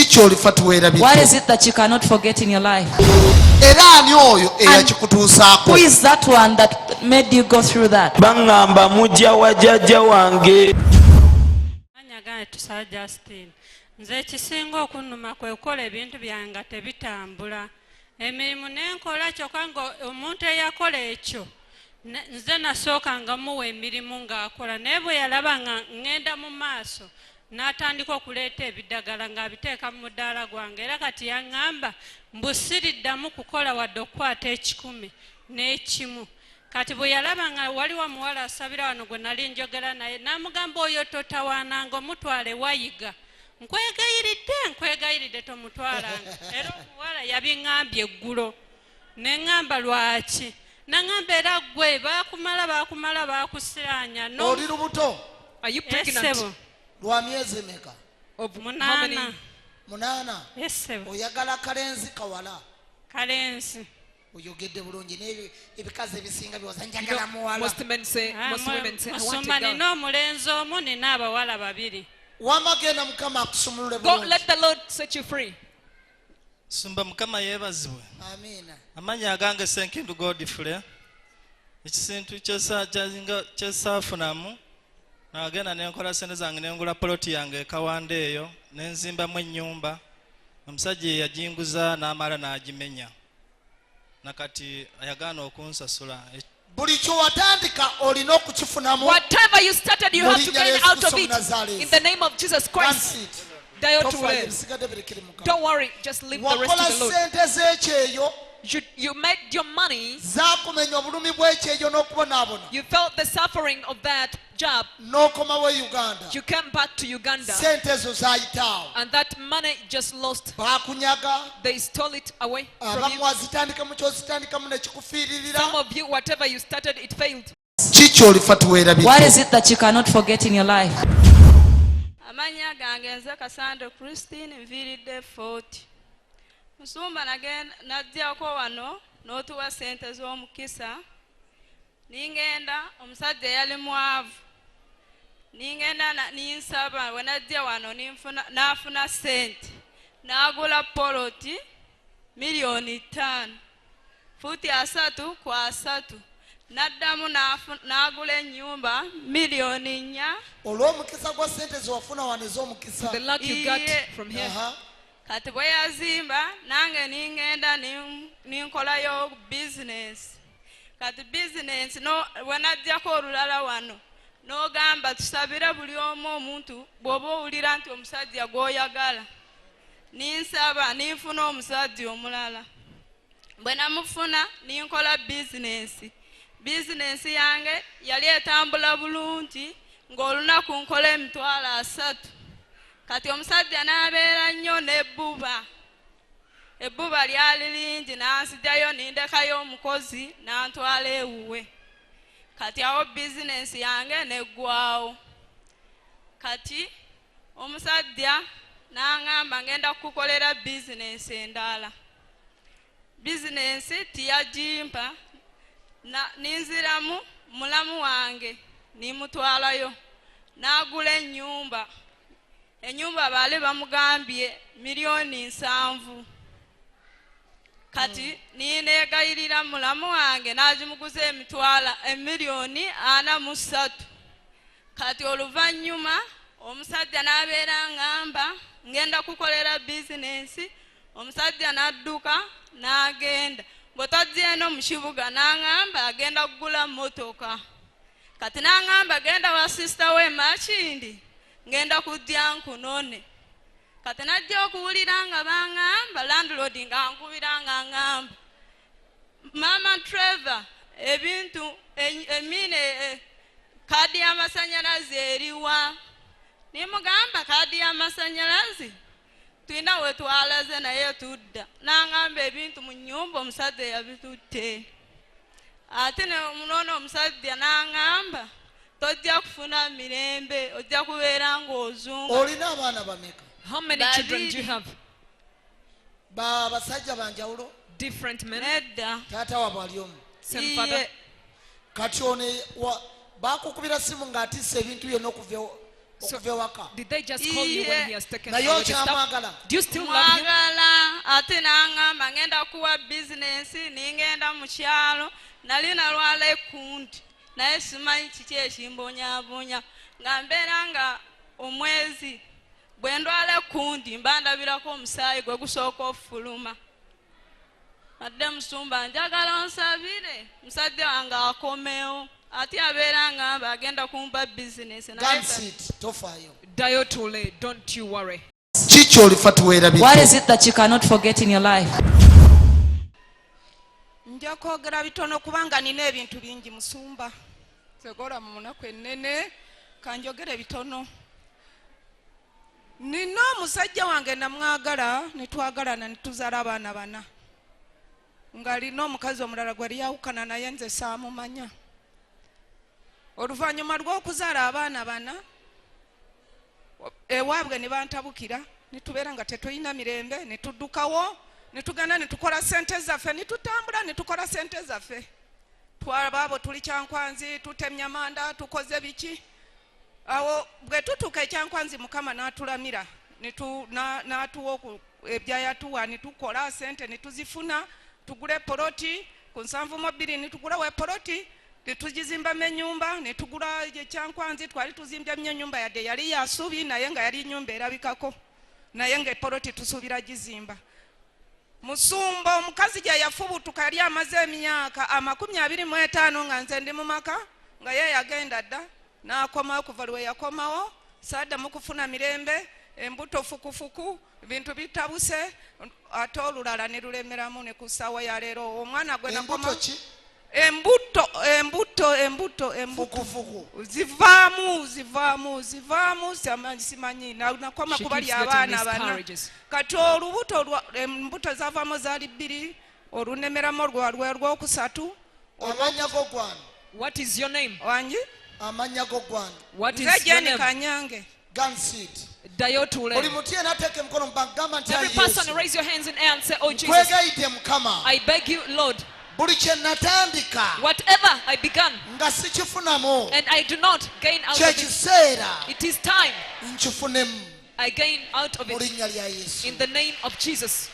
Kyolifa What is tuweerabidde? It that you cannot forget in your life? Era ani oyo eyakikutuusaako? Who is that one that made you go through that? Baŋŋamba mujja wa jjajja wange. Amannya gange Tusaba Justine. Nze ekisinga okunnuma kwe kukola ebintu byange nga tebitambula. Emirimu ne nkola kyokka nga omuntu eyakola ekyo nze nasooka nga muwa emirimu ng'akola, naye bwe yalaba nga ŋŋenda mu maaso n'atandika okuleeta ebidagala ng'abiteeka mu mudaala gwange, era kati yaŋŋamba mbu siriddamu kukola wadde okukwata ekikumi n'ekimu. Kati bwe yalaba nga waliwo omuwala asabira wano gwe nali njogera naye, n'amugamba oyo totawaananga, omutwale wayiga, nkwegayiridde, nkwegayiridde, tomutwalanga. Era omuwala yabiŋŋambye eggulo, ne ŋŋamba lwaki, naŋŋamba era ggwe baakumala, baakumala, baakusiraanya no. Oli lubuto? Are you pregnant? Essebo. Lwa myezi emeka? Of how many? 8. 8? Essebo. Oyagala kalenzi, kawala? Kalenzi. Oyogedde bulungi, naye ebikazi ebisinga byoza You njagala know, muwala. most men say, Ah, most women say, "I want musumba, a girl." nina omulenzi omu, nina abawala babiri. Wama genda, Mukama akusumulule Go, bulungi. let the Lord set you free. Sumba, Mukama yeebazibwe. Amiina. Amannya agange Senkindu Godfrey. Ekisintu kyesaafunamu, nagenda nenkola sente zange nengula poloti yange ekawanda eyo, nenzimbamu ennyumba. Omusajja ye yajinguza n'amala n'agimenya, nakati ayagaana okunsasula. Buli kyewatandika olina okukifunamu. Whatever you started, you have to Mu linnya gain lya Yesu out of Kristo it. Munazaleesi. In the name of Jesus Christ. That's it. Ddayo Tofaayo, tule. ebisigadde birekere Mukama. Don't worry, just leave the rest Wakola to the Lord. sente z'ekyeyo. You made your money. Zaakumenya obulumi bw'ekyeyo n'okubonaabona. You felt the suffering of that job. N'okomawo e Uganda. You came back to Uganda. Sente ezo zaayitaawo. And that money just lost. Baakunyaga. They stole it away from Abamu you. wazitandikamu kyozitandikamu nekikufiiririra. Some of you, whatever you started, it failed. Ki kyolifa tuweerabidde? What is it that you cannot forget in your life? Amannya gange nze Kasando Christine, nviiridde Fort. Musumba, najjako wano n'otuwa sente z'omukisa, ningenda omusajja eyali mwavu, ningenda ninsaba. Bwe najja wano n'afuna sente n'agula poloti 5 miliyoni, fuuti 30 ku 30. N'addamu n'agula ennyumba 4 miliyoni. Olw'omukisa gwa sente zewafuna wano ez'omukisa. The luck you got Iye. From here. Aha. Kati bwe yazimba nange ningenda ninkolayo bizinesi. Kati bizinesi no, bwe najjako olulala wano n'ogamba tusabire buli omu, omuntu bw'oba owulira nti omusajja gw'oyagala, ninsaba ninfuna omusajja omulala. Bwe namufuna ninkola bizinesi. Bizinesi yange yali etambula bulungi ng'olunaku nkola 30,000. Kati omusajja n'abeera nnyo n'ebbuba, ebbuba lyali lingi, n'anzigyayo nindekayo omukozi n'antwala ewuwe. Kati awo bizinensi yange neggwawo. Kati omusajja n'aŋŋamba ngenda kukukolera bizinensi endala. Bizinensi tiyagimpa. Ninziramu mulamu wange nimutwalayo n'agula ennyumba. Ennyumba baali bamugambye 70 miliyoni. Kati nineegayirira mulamu wange n'agimuguza emitwala 43 miliyoni. Kati oluvannyuma omusajja n'abeera ngamba ngenda kukolera bizinensi. Omusajja n'adduka n'agenda. Bwe twajja eno mu kibuga n'aŋŋamba agenda kugula mmotoka. Kati n'aŋŋamba genda wa sisita we Makindi, ngenda kujja nkunone. Kati najja okuwulira nga baŋŋamba landlord nga nkubira nga ŋŋamba, "Maama Trevor, ebintu emine kaadi y'amasannyalaze eriwa?" Nimugamba kaadi y'amasannyalaze tulina we twalaze naye tudda. N'aŋŋamba ebintu mu nnyumba omusajja yabitutte. Ate noono omusajja n'aŋŋamba tojja kufuna mirembe, ojja kubeera ng'ozunga. Olina abaana bameka? How many children do you Babiri. Have? Ba basajja banjawulo? Different men? Nedda. Taata waabwe ali omu? Same father? Iye. Kati ono bakukubira simu ng'atisse ebintu byonna okuva Okuva ewaka. Did they just call you when he has taken Naye away the stuff? okyamwagala? Do you still love him? Mwagala, ate n'aŋŋamba ngenda kuwa bizinensi, ningenda mu kyalo. Nali nalwala ekkundi, naye simanyi kiki ekimbonyaabonya, nga mbeera nga omwezi bwe ndwala ekkundi mba ndabirako omusaayi gwe gusooka ofuluma. Adde musumba, njagala onsabire musajja wange akomewo, ate abeera ngamba agenda kumpa bizinensi naye Gansit, tofaayo. Ddayo tule, don't you worry. Ki kyolifa What tuweerabidde? is it that you cannot forget in your life? Nja kwogera bitono kubanga nina ebintu bingi, musumba. Segola mu munaku ennene, kanjogere bitono. Nina omusajja wange namwagala, ne twagalana, ne tuzaala abaana bana, ng'alina omukazi omulala gwe yali yawukana naye, nze saamumanya. Oluvannyuma lw'okuzaala abaana bana, ewaabwe ne bantabukira, ne tubeera nga tetulina mirembe, ne tuddukawo, ne tugenda ne tukola sente zaffe, ne tutambula ne tukola sente zaffe. Twaba tuli Kyankwanzi, tutemya manda, tukoze biki. Awo bwe tutuuka ekyankwanzi, Mukama n'atulamira, n'atuwa ebyayatuwa, ne tukola sente ne tuzifuna, tugula epoloti ku 72, ne tugulawo epoloti, ne tugizimbamu ennyumba, ne tugula ekyankwanzi. Twali tuzimbyemu ennyumba, yadde yali yasubi, naye nga yali nnyumba erabikako, naye nga epoloti tusuubira gizimba. Musumba, omukazi gye yafubutuka yali amaze emyaka 25 nga nze ndi mu maka, nga ye yagenda dda n'akomawo. Kuva lwe yakomawo saaddamu kufuna mirembe, embuto fukufuku, ebintu bitabuse, ate olulala ne lulemeramu ne ku ssaawa ya leero omwana gwe nakoma. Embuto ki? Embuto, embuto, embuto, embuto. Fukufuku. Zivaamu, zivaamu, zivaamu, simanyi. Nakoma She kubali keeps getting abaana bana. miscarriages. Kati olubuto embuto zavaamu zaali bbiri, olunemeramu lwalwe lwokusatu. Amannya go gwani? What is your name? Wangi? Amannya go gwani? What Nze is your Jeni name? Kanyange. Gansit. Ddayo Buli tule. mutu yenna ateeka emikono mu bbanga, gamba nti, Every "Ayi person Yesu, raise your hands in air and say, "Oh Jesus, nkwegayidde Mukama, I beg you, Lord, buli kye natandika whatever I began nga sikifunamu, and I do not gain out of it, kyekiseera it is time nkifunemu I gain out of mu it linnya lya Yesu." in the name of Jesus."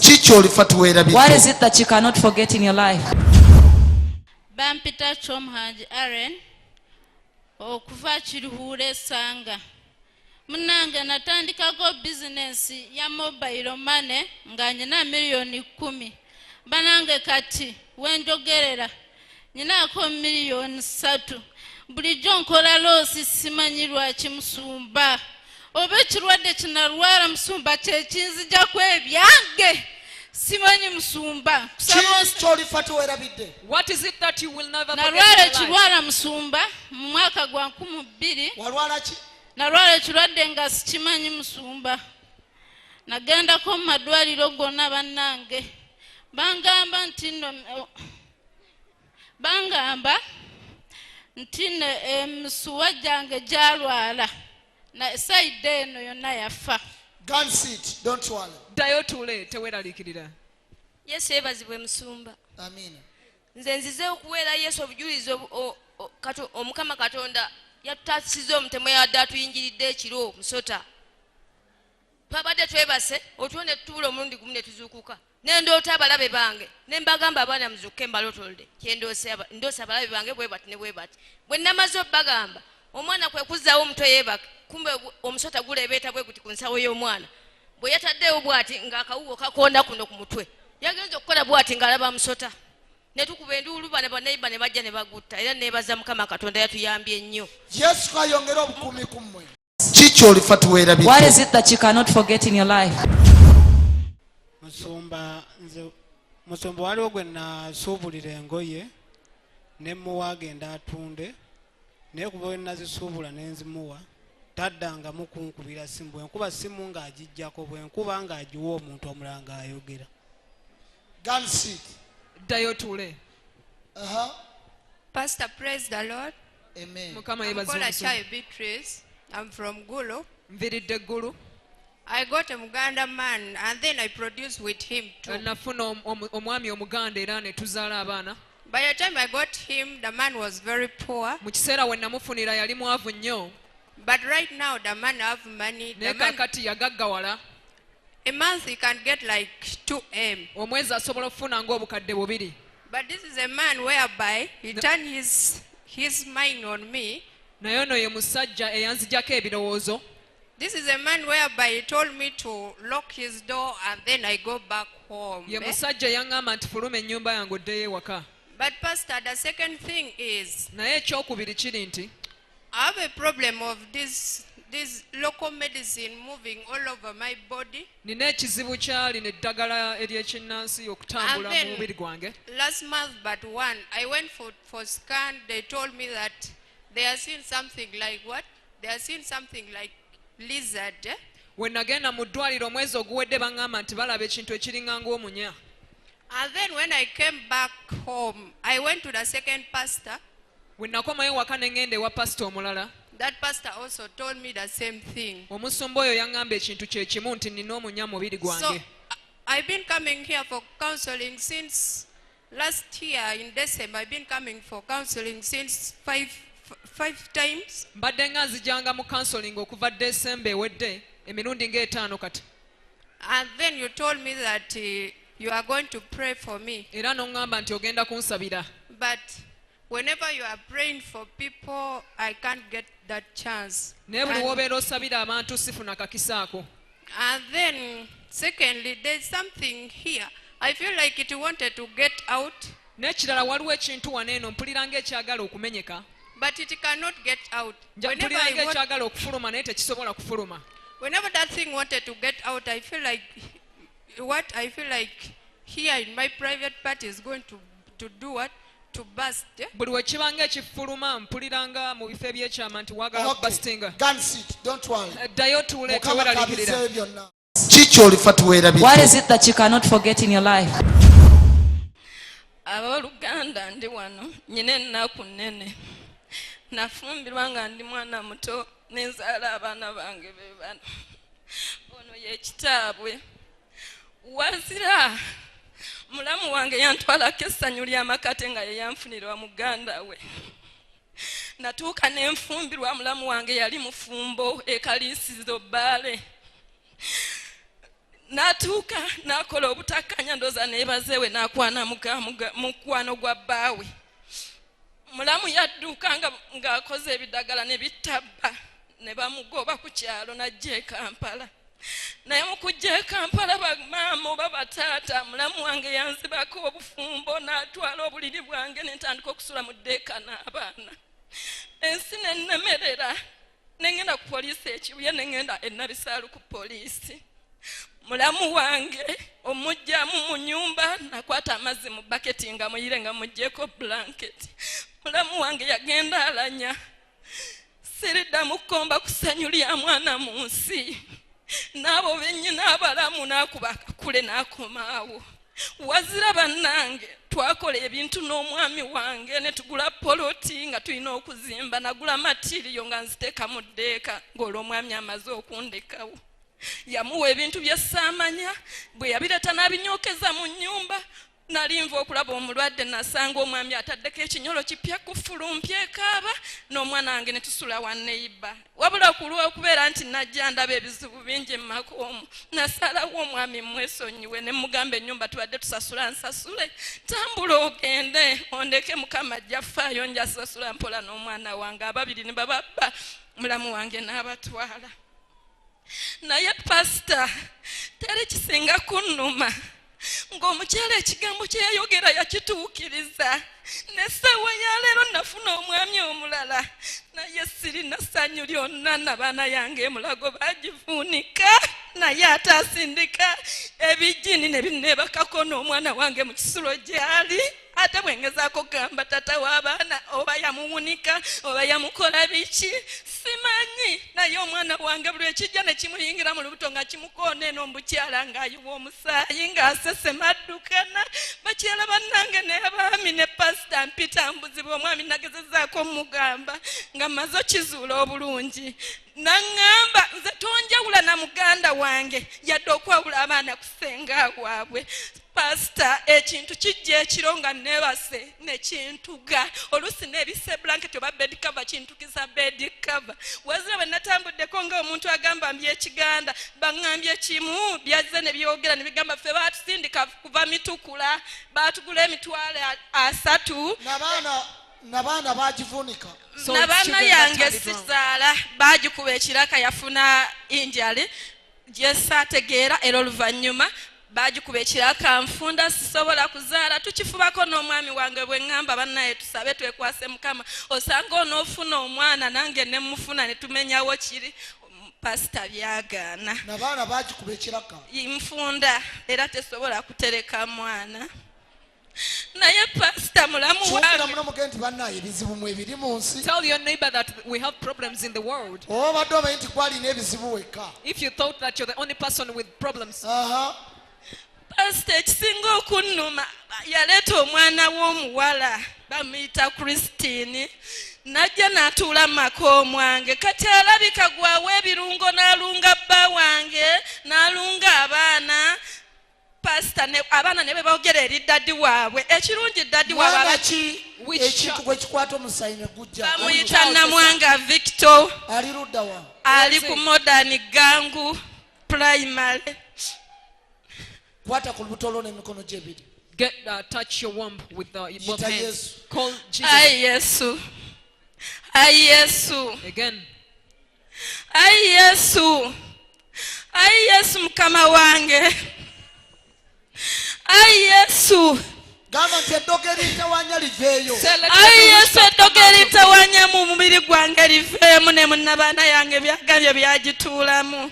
Ki kyolifa What tuweerabidde? is it that you cannot forget in your life? Bampita Kyomuhangi Aren, okuva Kiruhura Essanga. Munange, natandikako bizinensi ya mobile money nga nyina miliyoni 10. Banange, kati wenjogerera nyinaako miliyoni 3. Bulijjo nkola loss, simanyi lwaki, musumba. Oba ekirwadde kinalwala, musumba, kyekinzijako ebyange, simanyi, musumba. Kusaba Ki kyolifa tuweerabidde? What is it that you will never forget nalwala in your life? ekirwala, musumba, mu mwaka gwa 2000. Walwala ki? Nalwala ekirwadde nga sikimanyi, musumba. Nagendako mu madwaliro gonna, bannange, bangamba nti nno, bangamba nti nno emisuwa gyange gyalwala, na side eno yonna yafa. Gansit, don't worry. Ddayo tule, teweeraliikirira. Yesu yeebazibwe, musumba. Amiina. Nze nzize okuweera Yesu obujulizi Omukama Katonda yatutasiza omutemu yadde atuyingiridde ekiro, musota. Twabadde twebase, otulo ne tutubula omulundi gumu, ne tuzuukuka, ne ndoota abalabe bange, ne mbagamba, "Abaana, muzuukuke mbalotolde kyendoose. Ndoose abalabe bange bwe bati ne bwe bati." Bwe namaze obbagamba, omwana kwe kuzzaawo omutwe yeebake, kumbe omusota guleebeeta bwe guti ku nsawo y'omwana. Bwe yataddeewo bw'ati, ng'akawuwo kakonda kuno ku mutwe. Yagenza okukola bw'ati, ng'alaba musota, ne tukuba enduulu, bana baneiba ne bajja ne bagutta. Era neebaza Mukama Katonda, yatuyambye nnyo. Yesu ayongere obukuumi ku mmwe. Ki kyolifa What tuweerabidde? is it that you cannot forget in your life? Musumba, nze musumba, waliwo gwe nasuubulira engoye ne muwa agenda atunde, naye kuba we nazisuubula ne nzimuwa, taddangamu kunkubira simu. Bwe nkuba simu ng'agijjako, bwe nkuba ng'agiwa omuntu omulala ng'ayogera. Gansit. Ddayo tule. Aha. Pastor, praise the Lord. Amen. Mukama I'm yeebazibwe, Kola musumba. Chai Beatrice. I'm from Gulu. Nviridde Ggulu. I got a Muganda man and then I produced with him too. Nafuna omwami omuganda era ne tuzaala abaana. By the time I got him, the man was very poor. Mu kiseera we namufunira yali mwavu nnyo. But right now, the man have money. Naye The man, kaakati yagaggawala. a month he can get like 2M. Omwezi asobola okufuna ng'obukadde bubiri. But this is a man whereby he turned his mind on me. Naye ono ye musajja eyanzijako ebirowoozo. This is a man whereby he told me to lock his door and then I go back home. Ye eh? musajja eyaŋŋamba nti fuluma ennyumba yange oddeyo ewaka. But Pastor, the second thing is Naye ekyokubiri kiri nti I have a problem of this local medicine moving all over my body. Nina ekizibu kyali neddagala ery'ekinnansi okutambula And then- mu mubiri gwange. Last month but one, I went for scan. They told me that they are seeing something like what? They are seeing something like lizard. Eh? We nagenda mu ddwaliro omwezi oguwedde baŋŋamba nti balaba ekintu ekiringa ng'omunya. And then when I came back home, I went to the second pastor. We nakomayo waka ne ŋŋenda ewa pasita omulala. That pastor also told me the same thing. Omusumba oyo yaŋŋamba ekintu kye kimu nti nina omunya mu mubiri So gwange. I've been coming here for counseling since last year in December. I've been coming for counseling since five times. Mbadde nga nzijanga mu counseling okuva Desemba ewedde emirundi ng'etaano kati. And then you told me that you are going to pray for me. Era n'oŋŋamba nti ogenda kunsabira. But whenever you are praying for people, I can't get that chance. Naye buli And, w'obeera osabira abantu sifuna kakisa ako. and then, secondly, there's something here. I feel like it wanted to get out, N'ekirala waliwo ekintu wano eno mpulira ng'ekyagala okumenyeka. But it cannot get out. Nja Whenever, mpulira I want, ng'ekyagala okufuluma naye tekisobola kufuluma. Whenever that thing wanted to get out, I feel like what I feel like here in my private part is going to do what? To burst. Eh? Buli we kiba ng'ekifuluma mpulira nga mu bifo ebyekyama nti wagala Okay. kubasitinga. Go and sit. Don't worry. Ddayo otuule Mukama teweeraliikirira. kabizeeyo byonna. Kiki olifa tuweerabidde? What is it that you cannot forget in your life? Abooluganda, ndi wano nyina ennaku nnene. Nafumbirwa nga ndi mwana muto nenzaala abaana bange be bano. Ono ye kitaabwe. Wazira mulamu wange yantwalako essanyu ly'amakate nga ye yanfunirwa muganda we. Natuuka nenfumbirwa mulamu wange yali mufumbo ekaliisizo bbaale. N'atuuka n'akola obutakkanya ndooza neebazeewe n'akwana mukwano gwa bbaawe. Mulamu yadduka nga ng'akoze ebidagala ne bitabba ne bamugoba ku kyalo n'ajja e Kampala. Naye mu kujja e Kampala bamaama oba bataata mulamu wange yanzibako obufumbo n'atwala obuliri bwange ne ntandika okusula mu ddeeka n'abaana. Ensi nennemerera ne ŋŋenda ku poliisi e Kibuye ne ŋŋenda e Nabisaalu ku poliisi. Mulamu wange omugyamu mu nyumba nakwata amazzi mu baketi nga muyire nga muggyeko blanketi. Mulamu wange yagenda alanya. Siriddamu kukomba ku ssanyu lya mwana mu nsi n'abo bennyina abalamu n'akuba akakule n'akomaawo. Wazira bannange twakola ebintu n'omwami wange ne tugula poloti nga tulina okuzimba. Nagula material nga nziteeka mu ddeeka ng'olw'omwami amaze okundekawo. Yamuwa ebintu bye saamanya bwe yabireeta n'abinyokeza mu nnyumba. Nali nva okulaba omulwadde nasanga omwami ataddeko ekinyolo kipya ku fulumpya ekaaba n'omwana wange ne tusula wa neighbour. Wabula ku lw'okubeera nti najja ndaba ebizibu bingi mu maka omwo nasalawo omwami mwesonyiwe ne mugamba ennyumba tubadde tusasula nsasule tambula ogende ondeke mukama ajja ffaayo nja sasula mpola n'omwana wange ababiri ne bababba mulamu wange n'abatwala. Naye pasita teri kisinga kunnuma ng'omukyala ekigambo kye yayogera yakituukiriza n'essaawa ya leero nafuna omwami omulala naye sirina ssanyu lyonna nabaana yange emulago bagivuunika naye ate asindika ebijini ne binneebakako n'omwana wange mu kisulo gy'ali. Ate bwe ngezaako kugamba tata w'abaana oba yamuwunika oba yamukola biki simanyi naye omwana wange buli ekijja ne kimuyingira mu lubuto nga kimukoona eno omukyala ng'ayiwa omusaayi ng'asesema addukana. Bakyala bannange n'abaami ne pasita mpita mbuzibu omwami nagezezaako omugamba nga mmaze okizuula obulungi naŋŋamba nze tonjawula na muganda wange yadde okwawula abaana ku ssenga waabwe. Pasita, ekintu kijja ekiro nga neebase nekintuga, oluusi neebisa eblanketi oba bed cover, kintukiza bed cover. Wazira bwe natambuddeko ng'omuntu agamba mbyekiganda, baŋŋambye kimu, byazze ne byogera ne bigamba ffe baatusindika kuva mitukula, baatugula 300,000. Nabaana bagivuunika. Nabaana yange sizaala, baagikuba ekiraka, yafuna injury gyesaategeera, era oluvannyuma bagikuba ekiraka, nfunda sisobola kuzaala. Tukifubako n'omwami wange, bwe ŋŋamba bannaye tusabe twekwase Mukama, osanga onoofuna omwana nange ne mufuna ne tumenyawo kiri. Pasita, byagaana. Nabaana bagikuba ekiraka. Nfunda era tesobola kutereka mwana, naye pasita mulamu Kyukira wange. muno muge nti bannaye ebizibu mwe biri mu nsi. Tell your neighbor that we have problems in the world. Oba obadde omanyi nti gwalina ebizibu wekka. If you thought that you're the only person with problems, Pasita, ekisinga okunnuma, yaleeta omwana w'omuwala bamuyita Christine, najja n'atuula mu maka omwange. Kati alabika gwawa ebirungo, n'alunga bba wange, n'alunga abaana. Pasita, abaana ne bwe boogera eri daddy waabwe, ekirungi daddy waabwe Mwana ki ekintu gwe kikwata omusayi ne gujja? Bamuyita Namwanga Victor. Ali ludda wa? Ali ku Modern Gangu Primary. Kwata ku lubuto lwo n'emikono gye ebiri. Get touch your womb with both Yita hands. Yesu. Call Jesus. Ayi Yesu, ayi Yesu. Again. Ayi Yesu, ayi Yesu, Mukama wange, ayi Yesu. Gamba nti eddogo erintawanya liveeyo. Ayi Yesu, eddogo eritawanya mu mubiri gwange liveemu, ne munnabaana yange byagambye byagituulamu.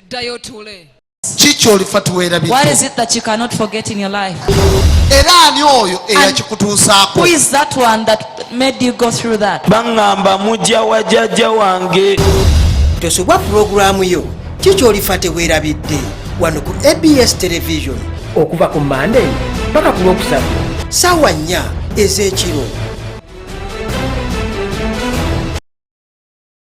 Ddayo otuule. Kiki olifa tuweerabidde? What is it that you cannot forget in your life? Era ani oyo eyakikutuusaako? Who is that one that made you go through that? Baŋŋamba mujja wa jjajja wange. Tosubwa pulogulaamu yo Kikyolifa Teweerabidde wano ku ABS Television okuva ku Mande paka ku Lwokusatu, saawa 4 ez'ekiro.